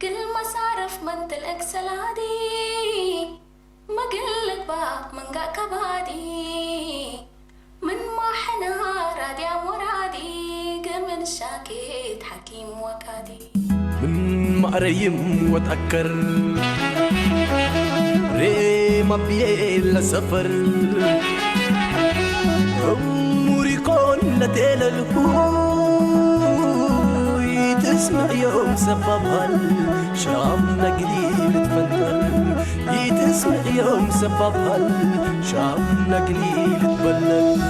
كل مصارف من تلقك سلادي، ما قلك با من قا كبادي، من ما حنا رادي مرادي، قمن شاكيت حكيم وكادي. من مأريم وتأكر ريم أبيل سفر. عمري كون لتيل الكوي تسمع يوم سببها شام نقلي لتفنتر. يتسمع يوم سببها شام نقلي لتبلل.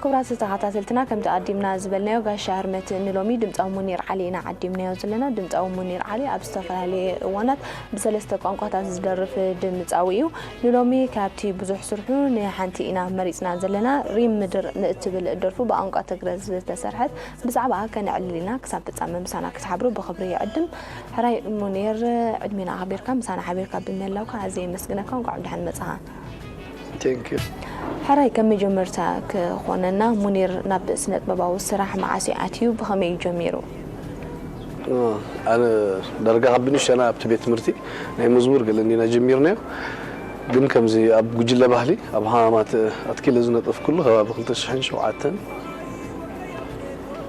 ክቡራት ተኸታተልትና፣ ከምቲ ኣዲምና ዝበልናዮ፣ ጋሻ ህርመት ንሎሚ ድምፃዊ ሙኒር ዓሊ ኢና ዓዲምናዮ ዘለና። ድምፃዊ ሙኒር ዓሊ ኣብ ዝተፈላለየ እዋናት ብሰለስተ ቋንቋታት ዝደርፍ ድምፃዊ እዩ። ንሎሚ ካብቲ ብዙሕ ስርሑ ንሓንቲ ኢና መሪፅና ዘለና። ሪም ምድር ንእትብል ደርፉ ብቋንቋ ትግረ ዝተሰርሐት፣ ብዛዕባኣ ከነዕልል ኢና። ክሳብ ፍጻመ ምሳና ክትሓብሩ ብኽብሪ ይዕድም። ሕራይ ሙኒር፣ ዕድሜና ኣኽቢርካ ምሳና ሓቢርካ ብምህላውካ ኣዝየ የመስግነካ። እንኳዕ ብደሓን መጻኻ። Thank you። ሕራይ፣ ከም መጀመርታ ክኾነና፣ ሙኒር ናብ ስነ ጥበባዊ ስራሕ መዓስ እዩ ኣትዩ? ብኸመይ እዩ ጀሚሩ? ኣነ ዳርጋ ካብ ብንሸና ኣብቲ ቤት ትምህርቲ ናይ መዝሙር ገለ እንዲና ጀሚርናዮ። ግን ከምዚ ኣብ ጉጅለ ባህሊ ኣብ ሃማማት ኣትኪለ ዝነጠፍኩሉ ከባቢ ክልተ ሽሕን ሸውዓተን፣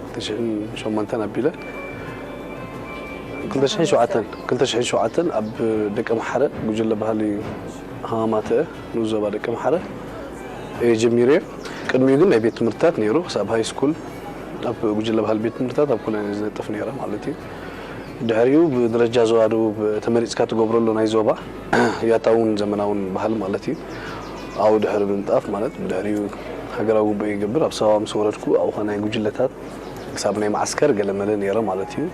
ክልተ ሽሕን ሸሞንተን ኣቢለ፣ ክልተ ሽሕን ሸውዓተን፣ ክልተ ሽሕን ሸውዓተን ኣብ ደቀ ምሓረ ጉጅለ ባህሊ ሃማማተ ንኡስ ዞባ ደቀ ምሓረ እየ ጀሚረዮ። ቅድሚኡ ግን ናይ ቤት ትምህርትታት ነይሩ። ክሳብ ሃይ ስኩል ኣብ ጉጅለ ባህሊ ቤት ትምህርትታት ኣብ ኩለን እየ ዝነጥፍ ነይረ ማለት እዩ። ድሕሪኡ ብደረጃ ዞባ ደቡብ ተመሪፅካ ትገብረሉ ናይ ዞባ ያታውን ዘመናውን ባህል ማለት እዩ። ኣብኡ ድሕሪ ምንጣፍ ማለት ብድሕሪኡ ሃገራዊ ጉባኤ ይገብር ኣብ ሳዋ ምስ ወረድኩ ኣብኡ ናይ ጉጅለታት ክሳብ ናይ መዓስከር ገለመለ ነይረ ማለት እዩ።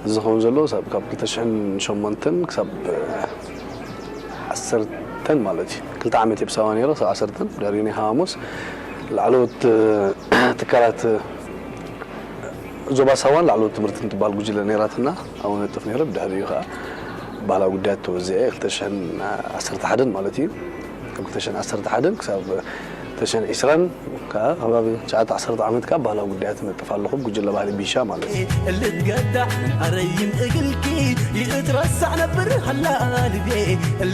እዚ ዝኸውን ዘሎ ክሳብ ካብ ክልተ ሽሕን ሸሞንተን ክሳብ ዓሰርተን ማለት እዩ። ክልተ ዓመት እየ ብሳዋ ነይረ ክሳብ ዓሰርተን ድሕሪኡ ናይ ሃሙስ ላዕለዎት ትካላት ዞባ ሳዋን ላዕለዎት ትምህርትን ትበሃል ጉጅለ ነይራትና ኣብኡ ነጥፍ ነይረ። ብድሕሪኡ ከዓ ባህላዊ ጉዳያት ተወዚዐ ክልተ ሽሕን ዓሰርተ ሓደን ማለት እዩ። ካብ ክልተ ሽሕን ዓሰርተ ሓደን ክሳብ ክልተ ሽሕን ዕስራን ከዓ ከባቢ ትሽዓተ ዓሰርተ ዓመት ከዓ ባህላዊ ጉዳያት ነጥፍ ኣለኹ ጉጅለ ባህሊ ቢሻ ማለት እዩ። ልትገዳዕ ኣረይም እግልኪ ይእትረሳዕ ነብር ሃላ ልቤ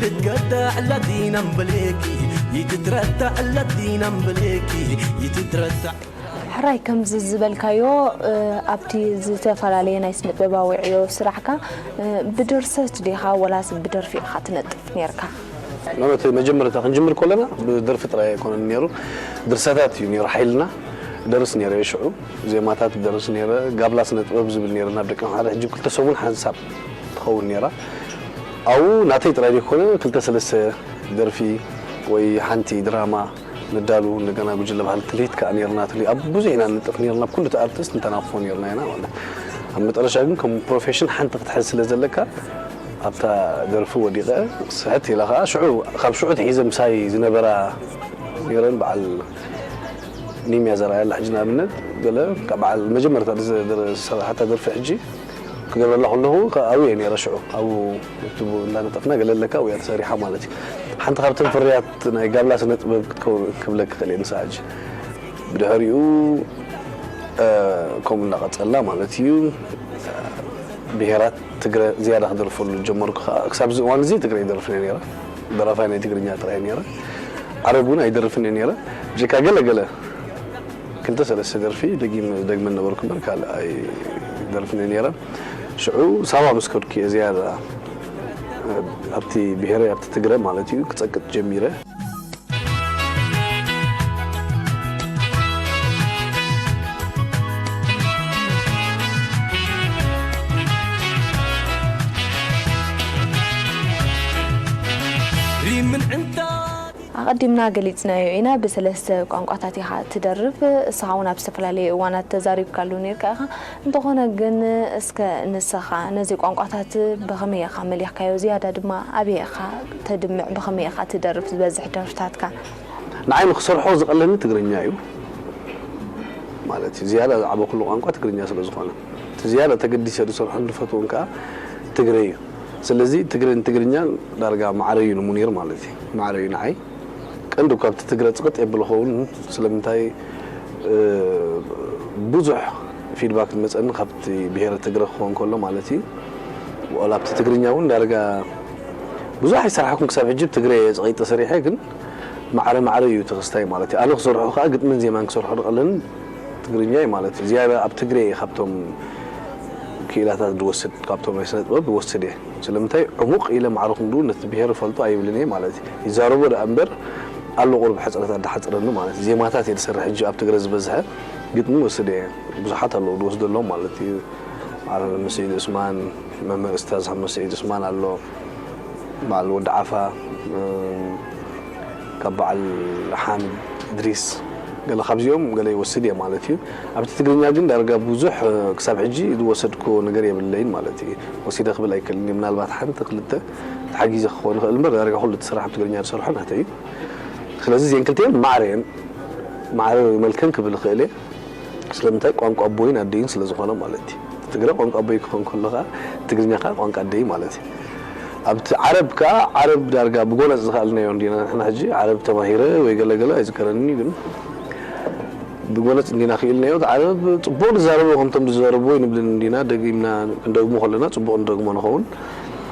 ልትገዳዕ ላዲና እምበሌኪ ይትትረታዕ ላዲና እምበሌኪ ይትትረታዕ ሕራይ፣ ከምዚ ዝበልካዮ፣ እ፣ ኣብቲ ዝተፈላለየ ናይ ስነ ጥበባዊ ዕዮ ስራሕካ፣ እ፣ ብድርሰት ዲኻ ወላስ ብደርፊ ኢኻ ትነጥፍ ነርካ? ማለት መጀመርታ ክንጅምር ከለና ብደርፊ ጥራይ ኣይኮነን ነይሩ፣ ድርሰታት እዩ ነይሩ ሓይልና። ደርስ ነይረ ሽዑ፣ ዜማታት ደርስ ነይረ፣ ጋብላ ስነ ጥበብ ዝብል ነይረ ናብ ደቂ ምሓረ ሕጂ ክልተ ሰሙን ሓንሳብ ትኸውን ነይራ። ኣብኡ ናተይ ጥራይ ዘይኮነ ክልተ ሰለስተ ደርፊ ወይ ሓንቲ ድራማ ነዳሉ፣ እንደገና ጉጅለ ባህሊ ትልሂት ከዓ ነይርና ትልሂት ኣብ ብዙሕ ኢና ንጥፍ ነይርና ኣብ ኩሉ እቲ ኣርቲስት እንተናፍፎ ነይርና ኢና ማለት። ኣብ መጠረሻ ግን ከም ፕሮፌሽን ሓንቲ ክትሕዝ ስለ ዘለካ ኣብታ ደርፊ ወዲቐ ስሕት ኢለ ከዓ ሽዑ ካብ ሽዑ ትሒዘ ምሳይ ዝነበራ ነይረን በዓል ኒምያ ዘርኣየላ ሕጂ ንኣብነት ገለ ካብ በዓል መጀመርታ ዝሰርሓታ ደርፊ ሕጂ ክገብረላ ከለኹ ኣብኡ እየ ነይረ ሽዑ ኣብኡ ዩቱብ እንዳነጠፍና ገለ ኣለካ ኣብኡ እያ ተሰሪሓ ማለት እዩ። ሓንቲ ካብተን ፍርያት ናይ ጋብላ ስነ ጥበብ ክትከውን ክብለክ ክእል እየ ንሳ ሕጂ ብድሕሪኡ ከምኡ እናቐፀልና ማለት እዩ። ብሄራት ትግረ ዝያዳ ክደርፈሉ ጀመርኩ ከዓ ክሳብ እዚ እዋን እዚ ትግረ ይደርፍን እየ ነይረ። ደራፋይ ናይ ትግርኛ ጥራይ ነይረ። ዓረብ እውን ኣይደርፍን እየ ነይረ። ብጀካ ገለ ገለ ክልተ ሰለስተ ደርፊ ደጊም ደግመ ነበርኩ እምበር ካልእ ኣይደርፍን እየ ነይረ። ሽዑ ሳዋ ምስ ከድኩ እየ ዝያዳ ኣብቲ ብሄረይ ኣብቲ ትግረ ማለት እዩ ክፀቅጥ ጀሚረ። ሪምን ዕንታ ኣቐዲምና ገሊጽናዮ ኢና፣ ብሰለስተ ቋንቋታት ኢኻ ትደርፍ። እስኻ እውን ኣብ ዝተፈላለየ እዋናት ተዛሪብካሉ ነርካ ኢኻ። እንተኾነ ግን እስከ ንስኻ ነዚ ቋንቋታት ብኸመይ ኢኻ መሊኽካዮ? ዝያዳ ድማ ኣበይ ኢኻ ተድምዕ? ብኸመይ ኢኻ ትደርፍ ዝበዝሕ ደርፍታትካ? ንዓይ ንክሰርሖ ዝቐለኒ ትግርኛ እዩ ማለት እዩ። ዝያዳ ዝዓበኩሉ ቋንቋ ትግርኛ ስለ ዝኾነ እቲ ዝያዳ ተገዲሰ ዝሰርሖን ዝፈትዎን ከዓ ትግረ እዩ። ስለዚ ትግረ ንትግርኛ ዳርጋ ማዕረ እዩ ንሙኒር ማለት እዩ። ማዕረ እዩ ንዓይ። ቀንዲ እኳ ኣብቲ ትግረ ጽቕጥ የብል ኸውን ስለምንታይ ብዙሕ ፊድባክ ዝመፀኒ ካብቲ ብሄረ ትግረ ክኸውን ከሎ ማለት እዩ። ዋላ ኣብቲ ትግርኛ እውን ዳርጋ ብዙሕ ኣይሰራሕኩን ክሳብ ሕጂ ትግረ የፅቐይጠ ሰሪሐ፣ ግን ማዕረ ማዕረ እዩ ተኸስታይ ማለት እዩ። ኣነ ክሰርሖ ከዓ ግጥምን ዜማን ክሰርሖ ዝቐለኒ ትግርኛ እዩ ማለት እዩ። ዝያዳ ኣብ ትግረ እየ ካብቶም ክኢላታት ዝወስድ፣ ካብቶም ናይ ስነ ጥበብ ዝወስድ እየ። ስለምንታይ ዕሙቕ ኢለ ማዕረ ክንድኡ ነቲ ብሄር ፈልጦ ኣይብልን እየ ማለት እዩ። ይዛረቦ ደኣ እምበር ኣሎ ቁሩብ ሕፅረታት ዝሓፅረኒ ማለት እዩ። ዜማታት እየ ዝሰርሕ ሕጂ ኣብ ትግረ ዝበዝሐ፣ ግጥሚ ወስድ እየ። ብዙሓት ኣለዉ ዝወስደሎም ማለት እዩ። በዓል መምህር ስዒድ ዑስማን፣ መምህር እስታዝ ሓመድ ስዒድ ዑስማን ኣሎ፣ በዓል ወዲ ዓፋ፣ እም፣ ካብ በዓል ሓምድ እድሪስ፣ ገለ ካብዚኦም ገለ ይወስድ እየ ማለት እዩ። ኣብቲ ትግርኛ ግን ዳርጋ ብዙሕ ክሳብ ሕጂ ዝወሰድኩ ነገር የብለይን ማለት እዩ። ወሲደ ክብል ኣይክእልን እየ። ምናልባት ሓንቲ ክልተ ተሓጊዘ ክኸውን ይኽእል እምበር ዳርጋ ኩሉ እቲ ስራሕ ኣብ ትግርኛ ዝሰርሖ ናተይ እዩ። ስለዚ እዚአን ክልቲአን ማዕረ እየን። ማዕረ መልከን ክብል ይኽእል እየ። ስለምንታይ ቋንቋ ኣቦይን ኣደይን ስለ ዝኾነ ማለት እዩ። ትግረ ቋንቋ ኣቦይ ክኾን ከሎ ከዓ ትግርኛ ከዓ ቋንቋ ኣደይ ማለት እዩ። ኣብቲ ዓረብ ከዓ ዓረብ ዳርጋ ብጎነፅ ዝኸኣልናዮ እንዲና ንሕና ሕጂ ዓረብ ተማሂረ ወይ ገለገለ ኣይዝከረኒ ግን ብጎነፅ እንዲና ክኢልናዮ። ዓረብ ፅቡቕ ንዛረቦ ከምቶም ዝዛረብዎ ይንብልን እንዲና ደጊምና ክንደግሞ ከለና ፅቡቕ ንደግሞ ንኸውን።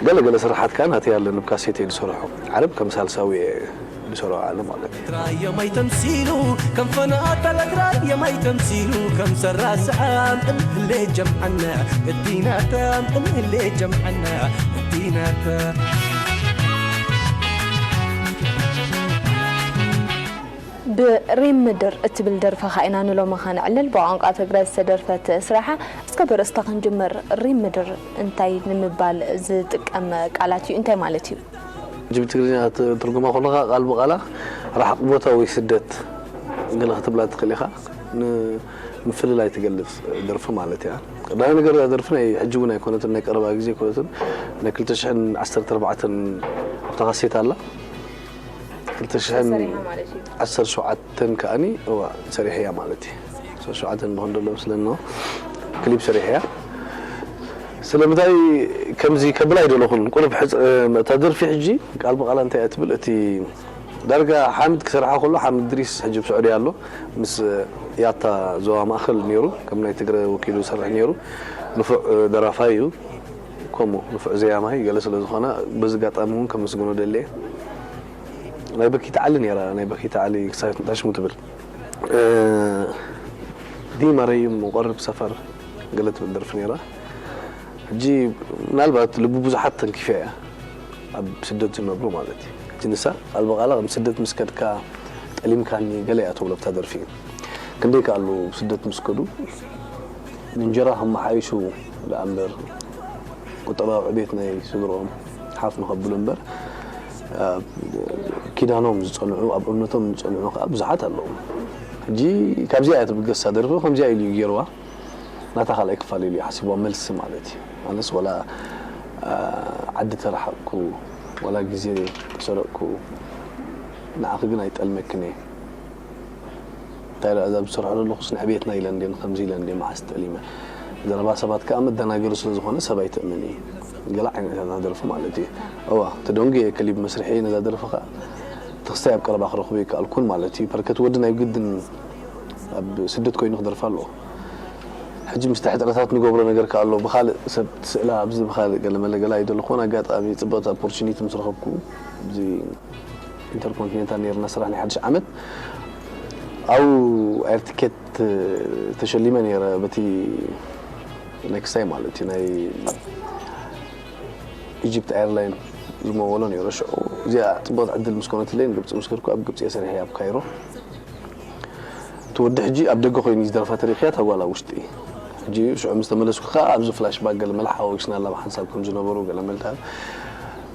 ገለገለ ስራሓት ከዓ ናተይ ኣለኒ ብካሴት እየ ዝሰርሖ። ዓረብ ከም ሳልሳዊ እየ ዝሰርሖ ኣነ ማለት እዩ። ትግራይ የማይ ተምሲሉ ከም ፈናታ ለትግራይ የማይ ተምሲሉ ከም ሰራ ሰዓም እምህሌ ጀምዓና እዲናታ እምህሌ ጀምዓና እዲናታ ብሪም ምድር እትብል ደርፍኻ ኢና ንሎሚ ኸነዕልል። ብቋንቋ ትግረ ዝተደርፈት ስራሓ። እስከ በርእስታ ክንጅምር፣ ሪም ምድር እንታይ ንምባል ዝጥቀም ቃላት እዩ? እንታይ ማለት እዩ? ሕጂ ብትግርኛ ትርጉማ ከለኻ ቃል ብቓላ ራሕቕ ቦታ ወይ ስደት ገለ ክትብላ ትኽእል ኢኻ። ንምፍልላይ ትገልጽ ደርፊ ማለት እያ። ቀዳማይ ነገር እዛ ደርፊ ናይ ሕጂ እውን ኣይኮነትን፣ ናይ ቀረባ ግዜ ኣይኮነትን። ናይ ክልተ ሽሕን ዓሰርተ ኣርባዕተን ኣብታ ካሴት ኣላ። ክልተ ሽሕን ዓሰርተ ሸውዓተን ከኣኒ እዋ ሰሪሐያ ማለት እዩ። ዓሰርተ ሸውዓተን ብኸንዶ ኣሎ መስለኒ ክሊፕ ሰሪሐያ። ስለምንታይ ከምዚ ከብል ኣይደለኹን። ቁሩብ ሕጽ-፣ እታ ደርፊ ሕጂ ቃል ብቓላ እንታይ እያ ትብል፣ እቲ ዳርጋ ሓምድ ክሰርሓ ከሎ፣ ሓምድ ድሪስ ሕጂ ኣብ ስዑድያ ኣሎ። ምስ ያታ ዞባ ማእከል ነይሩ፣ ከም ናይ ትግረ ወኪሉ ዝሰርሕ ነይሩ። ንፉዕ ደራፋይ እዩ። ከምኡ ንፉዕ ዘያማይ ገለ ስለ ዝኾነ፣ በዚ ኣጋጣሚ እውን ከመስግኖ ደሊ እየ። ናይ በኪት ዓሊ ነይራ፣ ናይ በኪት ዓሊ ክሳብ እንታይ ሽሙ ትብል፣ እ፣ ዲማ ረይም ቀርብ ሰፈር ገለ ትብል ደርፊ ነይራ። ሕጂ ምናልባት ልቢ ብዙሓት ተንኪፋ እያ፣ ኣብ ስደት ዝነብሩ ማለት እዩ። ሕጂ ንሳ ቃል ብቓላ ከም ስደት ምስ ከድካ ጠሊምካኒ ገለ እያ ትብሎ ኣብታ ደርፊ። ክንደይ ከ ኣለዉ ስደት ምስ ከዱ ንእንጀራ ከመሓይሹ ደኣ እምበር ቁጠባዊ ዕቤት ናይ ስድርኦም ሓፍ ንኸብሉ እምበር ኣብ ኪዳኖም ዝጸንዑ፣ ኣብ እምነቶም ዝጸንዑ ከኣ ብዙሓት ኣለዉ። ሕጂ ካብዚኣ እያ ትብገስ እዛ ደርፊ፣ ከምዚኣ ኢሉ እዩ ገይርዋ። ናታ ካልኣይ ክፋል ኢሉ እዩ ሓሲብዋ፣ መልሲ ማለት እዩ። ኣነስ ወላ፣ ኣ፣ ዓዲ ተረሓቕኩ፣ ወላ ግዜ ተሰረቕኩ፣ ንዓኺ ግን ኣይጠልመክን እየ። እንታይ ደኣ እዛ ዝሰርሖ ዘለኹስ ንዕቤትና ኢለ እንድየ፣ ንኸምዚ ኢለ እንድየ መዓስ ጠሊመ። ዘረባ ሰባት ከኣ መደናገሪ ስለ ዝኾነ ሰብ ኣይተእምን እዩ። ገለ ዓይነት እያ እዛ ደርፊ ማለት እዩ። እዋ፣ ተደንጉየ ክሊፕ መስርሒ ነዛ ደርፊ ከኣ ተኽስታይ ኣብ ቀረባ ክረኽቦ ኣይከኣልኩን ማለት እዩ። በርከት ወዲ ናይ ግድን ኣብ ስደት ኮይኑ ክደርፍ ኣለዎ። ሕጂ ምስቲ ሕጽረታት ንገብሮ ነገር ከኣ ኣሎ። ብኻልእ ሰብ ትስእላ ኣብዚ ብኻልእ ገለ መለ ገለ ኣይደለኹን። ኣጋጣሚ ጽብቕቲ ኦፖርቹኒቲ ምስ ረኸብኩ፣ ኣብዚ ኢንተርኮንቲኔንታል ነይርና ስራሕ ናይ ሓድሽ ዓመት፣ ኣብኡ ኣየር ትኬት ተሸሊመ ነይረ በቲ ናይ ክስታይ ማለት እዩ፣ ናይ ኢጅፕት ኤርላይን ዝመወሎ ነይረ ሽዑ። እዚኣ ጽብቕቲ ዕድል ምስ ኮነትለይ ንግብጺ ምስ ከድኩ፣ ኣብ ግብጺ እየ ሰሪሐ ኣብ ካይሮ። እቲ ወዲ ሕጂ ኣብ ደገ ኮይኑ እዩ ዝደርፋ ተሪኽያ፣ እታ ጓል ኣብ ውሽጢ። ሕጂ ሽዑ ምስ ተመለስኩ ከኣ ኣብዚ ፍላሽ ባክ ገለ መለ ሓዋዊስና ኣላ ብሓንሳብ ከም ዝነበሩ ገለ መልታ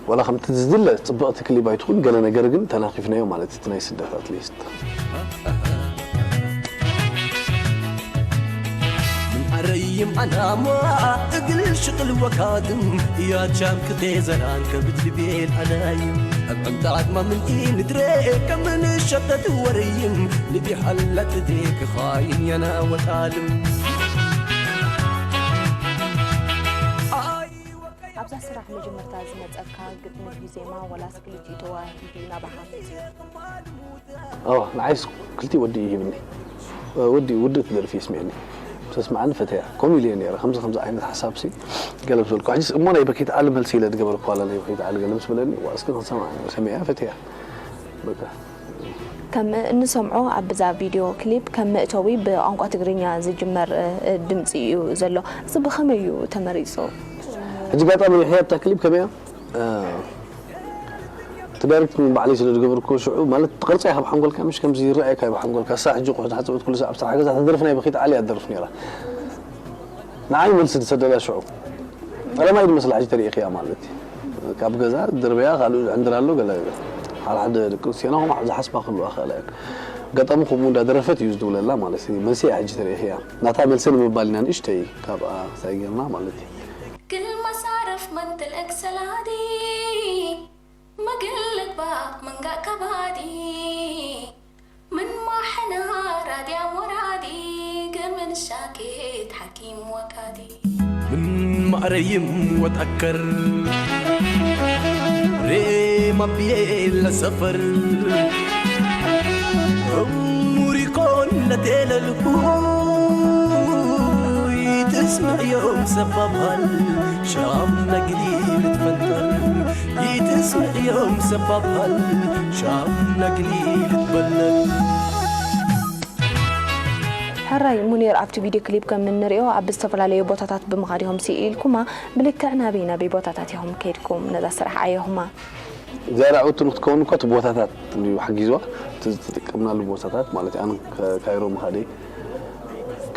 ዋላ ከምቲ ዝድለ ጽብቕቲ ክሊፕ ኣይትኹን፣ ገለ ነገር ግን ተናኺፍናዮ ማለት እቲ ናይ ስደት ኣትሊስት። من أريم أنا ما أقل شغل وكادم يا جام كتيزران كبد لبيل أنايم أبعم تعد ما من إين تري كمن الشقة وريم لبي حلت ديك خاين ينا وتعلم ኣብዛ ስራሕ መጀመርታ ዝመፀካ ግጥሚ ድዩ ዜማ ዋላስ ክልቲኡ ተዋሂዱ ናባኻ መፂኡ? اه ንዓይስ ክልቲኡ ወዲ እዩ ሂብኒ። ወዲ ውድእቲ ደርፊ ይስምዕኒ። እቲ ተስምዓኒ ፈትያ ከምኡ ኢለ ነይረ። ከምዚ ከምዚ ዓይነት ሓሳብሲ ገለ ምስ በልኩ፣ ሕጂስ እሞ ናይ በኪት ዓሊ መልሲ ኢለ ዝገበርኩ ዋላ ናይ በኪት ዓሊ ገለ ምስ በለኒ፣ ዋ፣ እስኪ ክንሰምዓ፣ ሰሚዐ ፈትያ። በቃ። ከም እንሰምዖ ኣብዛ ቪድዮ ክሊፕ ከም መእተዊ ብቋንቋ ትግርኛ ዝጅመር እ፣ ድምፂ እዩ ዘሎ። እዚ ብኸመይ እዩ ተመሪፁ? ሕጂ ኣጋጣሚ ሪኢኽያ ኣብታ ክሊፕ ከመይ እያ? እቲ ዳይሬክት ባዕለይ ስለ ዝገበርኩ ሽዑ ማለት እቲ ቅርፂ ካብ ሓንጎልካ ምሽ ከምዚ ይረኣየካ እዩ ብሓንጎልካ። እሳ ሕጂ ቁሕ ዝሓፀበት ኩሉ ሰዓብ ስራሕ ገዛ ተደርፍ ናይ በኺት ዓሊ እያ ትደርፍ ነይራ። ንዓይ መልሲ ዝሰደላ ሽዑ ጠለማይ ዝመስላ ሕጂ ተሪኢኽያ ማለት እዩ። ካብ ገዛ ድርበያ ካልኡ ዝዕንድር ኣሎ ገለ ሓደ ሓደ ደቂ ኣንስትዮና ከምኡ ዝሓስባ ክህልዋ ክእላ እየን። ኣጋጣሚ ከምኡ እንዳደረፈት እዩ ዝድውለላ ማለት እዩ። መልሲ እያ ሕጂ ተሪኢኽያ። ናታ መልሲ ንምባል ኢና ንእሽተይ ካብኣ ሳይ ጌርና ማለት እዩ። كل مصارف من تلقى سلادي ما قلك با من قا كبادي من ما حنا رادي أمورادي قمن شاكيت حكيم وكادي من مأريم وتأكر ريم أبيل سفر عمري كون نتيل الكوي تسمع يوم سببها شام نقلي بتفنتر يتسمع يوم سببها شام نقلي بتبلل ሕራይ ሙኒር ኣብቲ ቪድዮ ክሊፕ ከም እንሪኦ ኣብ ዝተፈላለዩ ቦታታት ብምኻድ ኢኹም ስኢልኩማ። ብልክዕ ናበይ ናበይ ቦታታት ኢኹም ከይድኩም ነዛ ስራሕ ኣየኹማ? ዝያዳ ዕውቲ ንክትከውን እኳ እቲ ቦታታት እዩ ሓጊዝዋ። እቲ ዝጥቀምናሉ ቦታታት ማለት እዩ። ኣነ ከ- ካይሮ ምኻደይ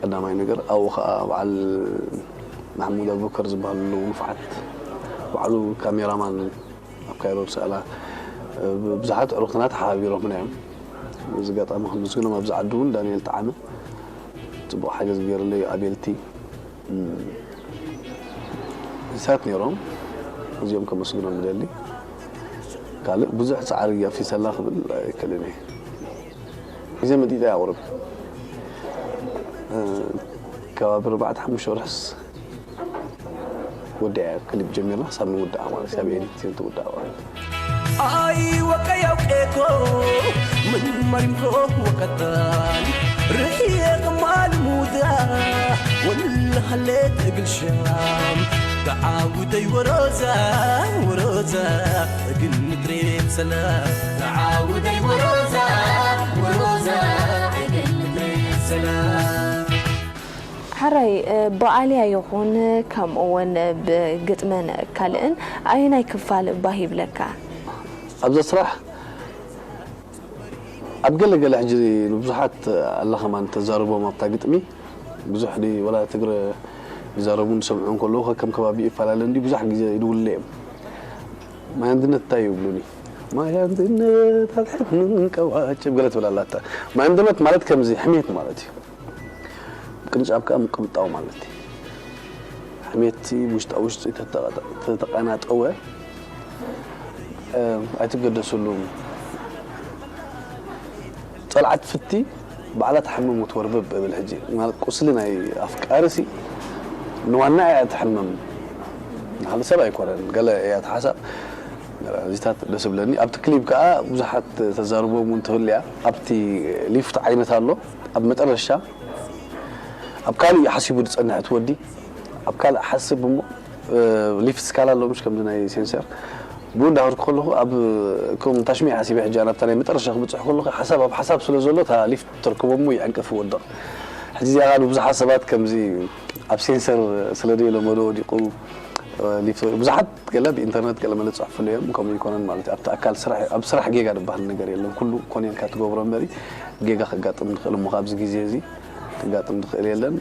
ቀዳማይ ነገር ኣብኡ ከዓ በዓል ማሕሙድ ኣቡበከር ዝበሃል ኣለዉ ንፉዓት ባዕሉ ካሜራማን ኣብ ካይሮ ዝሰኣላ ብዙሓት ዕሩኽትና ተሓባቢሮምና እዮም። በዚ ኣጋጣሚ ክምስግኖም ኣብዚ ዓዲ እውን ዳንኤል ጠዓመ ፅቡቕ ሓገዝ ገይሩለይ ኣቤልቲ እሳት ነይሮም እዚኦም ከመስግኖም ይደሊ። ካልእ ብዙሕ ፃዕሪ ኣፊሰላ ክብል ኣይክእልን እየ። ግዜ መጢጠ ኣቕርብ ከባቢ ኣርባዕተ ሓሙሽተ ወርሕስ ወዲኣ ክሊፕ ጀሚርና ክሳብ ንውድኣ ማለት ክሳብ ኤዲት ትውድኣ ማለት ኣይ ወቀያው ቄኮ ምን መሪምኮ ወቀጣን ርሕየ ቅማል ሙዳ ወላ ሃሌት እግል ሻም ተዓውደይ ወሮዛ ወሮዛ እግል ምድሬ ሰላም ተዓውደይ ወሮዛ ወሮዛ እግል ምድሬ ሰላም ሕራይ ብኣልያ ይኹን ከምኡ እውን ብግጥምን ካልእን ኣየናይ ክፋል ባህ ይብለካ? ኣብዛ ስራሕ ኣብ ገለ ገለ ሕጂ ንብዙሓት ኣላ ከማን ተዛርቦም ኣብታ ግጥሚ ብዙሕ ዲ ወላ ትግረ ይዛረቡ ንሰምዑ እንከለዉ ከም ከባቢ ይፈላለ እንዲ ብዙሕ ግዜ ይድውልለ እዮም። ማይ ኣንድነት እንታይ ይብሉኒ? ማይ ኣንድነት ኣትሕት ምንቀዋጭብ ገለ ትብል ኣላታ። ማይ ኣንድነት ማለት ከምዚ ሕሜት ማለት እዩ። ቅንጫብ ከዓ ምቅምጣው ማለት እዩ። ሕሜቲ ውሽጣ ውሽጢ ተተቀናጠወ ኣይትገደስሉም። ፀልዓት ፍቲ ባዕላ ተሓምም ወትወርብብ እብል ሕጂ ማለት ቁስሊ ናይ ኣፍቃሪ ሲ ንዋና እያ ትሕምም ንካልእ ሰብ ኣይኮነን ገለ እያ ተሓሳብ እዚታት ደስ ብለኒ ኣብቲ ክሊፕ ከዓ ብዙሓት ተዛርቦም እውን ትህልያ ኣብቲ ሊፍት ዓይነት ኣሎ ኣብ መጠረሻ ኣብ ካልእ እዩ ሓሲቡ ዝፀንሕ እቲ ወዲ ኣብ ካልእ ሓስብ እሞ ሊፍት ስካላ ኣሎ ምሽ ከምዚ ናይ ሴንሰር ብኡ እንዳኸድኩ ከለኹ ኣብ ከም ታሽሚያ ሓሲበ ሕጂ ናብታ ናይ መጠረሻ ክብፅሕ ከለኹ ሓሳብ ኣብ ሓሳብ ስለ ዘሎ እታ ሊፍት ተርክቦ እሞ ይዕንቅፍ ይወድቕ ሕጂ እዚኣ ከዓ ብዙሓት ሰባት ከምዚ ኣብ ሴንሰር ስለ ደይለመዶ ወዲቑ ሊፍት ብዙሓት ገለ ብኢንተርነት ገለ መለ ዝፅሕፍሉ እዮም ከምኡ ይኮነን ማለት እዩ ኣብቲ ኣካል ስራሕ ኣብ ስራሕ ጌጋ ዝበሃል ነገር የለን ኩሉ ኮንየንካ ትገብሮ እምበሪ ጌጋ ከጋጥም ንኽእል እሞ ኣብዚ ግዜ እዚ ክጋጥም ዝኽእል የለን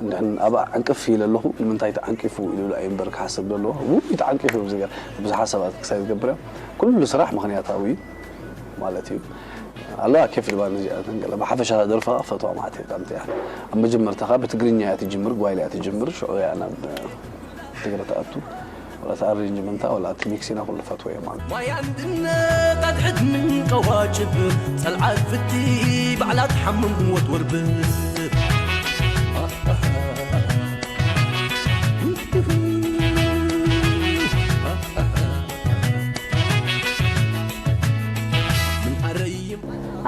ንሕን ኣብኣ ዕንቅፍ ኢለ ኣለኹ ንምንታይ ተዓንቂፉ ኢሉ እዩ እምበር ክሓስብ ዘለዎ ውይ ተዓንቂፉ ኣብዚ ገር ብዙሓት ሰባት ክሳይ ዝገብር እዮም ኩሉ ስራሕ ምኽንያታዊ እዩ ማለት እዩ ኣለዋ ኬፍ ድባን እዚኣተን ገለ ብሓፈሻ ደርፋ ፈትዋ ማለት እየ ጣምቲ እያ ኣብ መጀመርታ ካብ ብትግርኛ እያ ትጅምር ጓይላ እያ ትጅምር ሽዑ እያ ናብ ትግረ ትኣቱ ወላ እቲ ኣሬንጅመንታ ወላ እቲ ሚክሲና ኩሉ ፈትወዮ ማለት ማይ ኣንድነት ኣድሕድ ምን ቀዋጭብ ጸልዓት ፍቲ ባዕላ ትሓምም ወትወርብ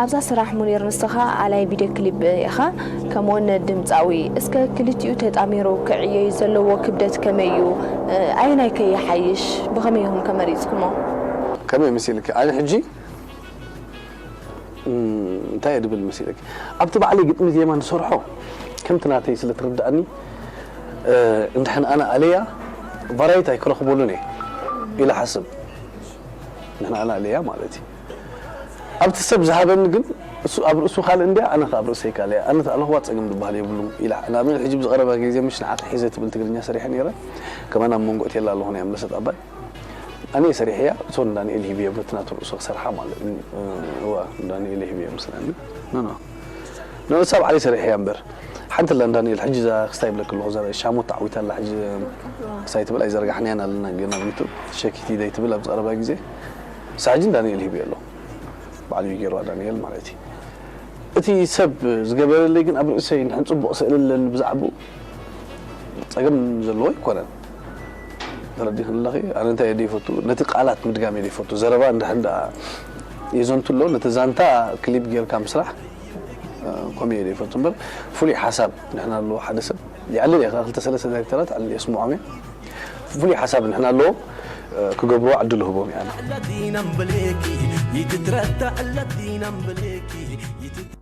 ኣብዛ ስራሕ ሙኒር ንስኻ ኣላይ ቪድዮ ክሊፕ ኢኻ፣ ከምኡውን ድምፃዊ። እስከ ክልቲኡ ተጣሚሩ ክዕየዩ ዘለዎ ክብደት ከመይ እዩ? ኣየናይ ከ ይሓይሽ? ብኸመይ ኢኹም ከ መሪፅኩሞ? ከመይ መሲልኪ? ኣነ ሕጂ እንታይ እየ ድብል መሲለኪ? ኣብቲ ባዕለይ ግጥሚ ዜማ ንሰርሖ ከምቲ ናተይ ስለ ትርድኣኒ እንድሕን ኣነ ኣለያ ቫራይቲ ኣይክረኽበሉን እየ ኢለ ሓስብ። ንሕና ኣና ኣለያ ማለት እዩ። ኣብቲ ሰብ ዝሃበኒ ግን እሱ ኣብ ርእሱ ካልእ እንድያ፣ ኣነ ኣብ ርእሰይ ካልእ እያ። ኣነ ተኣለኽዋ ጸገም ዝበሃል የብሉን ኢላ። ንኣብነት ሕጂ ብዝቐረባ ግዜ ምሽ ንዓኺ ሒዘ ትብል ትግርኛ ሰሪሐ ነይረ። ከማን ኣብ መንጎ እትየላ ኣለኹ ናይ ኣምለሰት ኣባይ። ኣነ እየ ሰሪሐያ፣ እሶ ንዳንኤል ሂብዮ በቲ ናቱ ርእሱ ክሰርሓ ማለት እዩ። እዋ ንዳንኤል እየ ሂብዮ መስለኒ። ኖ ኖ ኖ እሳ ባዕለይ ሰሪሐያ እምበር ሓንቲ ኣላ ንዳንኤል ሕጂ እዛ ክስታይ ይብለክ ኣለኹ እዛ ሻሞት ተዓዊታ ኣላ ሕጂ ክስታይ ትብል ኣይዘርጋሕናያን ኣለና ግን ኣብ ዩቱብ ሸኪቲ ደይ ትብል ኣብ ዝቐረባ ግዜ እሳ ሕጂ ንዳንኤል ሂብዮ ኣሎ ባዕሉ እዩ ገይርዋ ዳንኤል ማለት እዩ እቲ ሰብ ዝገበረለይ ግን ኣብ ርእሰይ ንሕን ፅቡቕ ስእሊ ኣለኒ ብዛዕባኡ ፀገም ዘለዎ ኣይኮነን ተረዲኽኒ ኣለኺ ኣነ እንታይ እየ ደይፈቱ ነቲ ቃላት ምድጋም እየ ደይፈቱ ዘረባ እንድሕን ደኣ የዘንቱ ኣሎ ነቲ ዛንታ ክሊፕ ጌርካ ምስራሕ ከምኡ እየ ደይፈቱ እምበር ፍሉይ ሓሳብ ንሕና ኣለዎ ሓደ ሰብ ይዕልል እየ ክልተ ሰለስተ ዳይሬክተራት ዕልል እየ ስምዖም እየ ፍሉይ ሓሳብ ንሕና ኣለዎ ክገብርዎ ዕድል ህቦም እየ ኣነ الذين بليكي يتترتع الذين بليكي يتت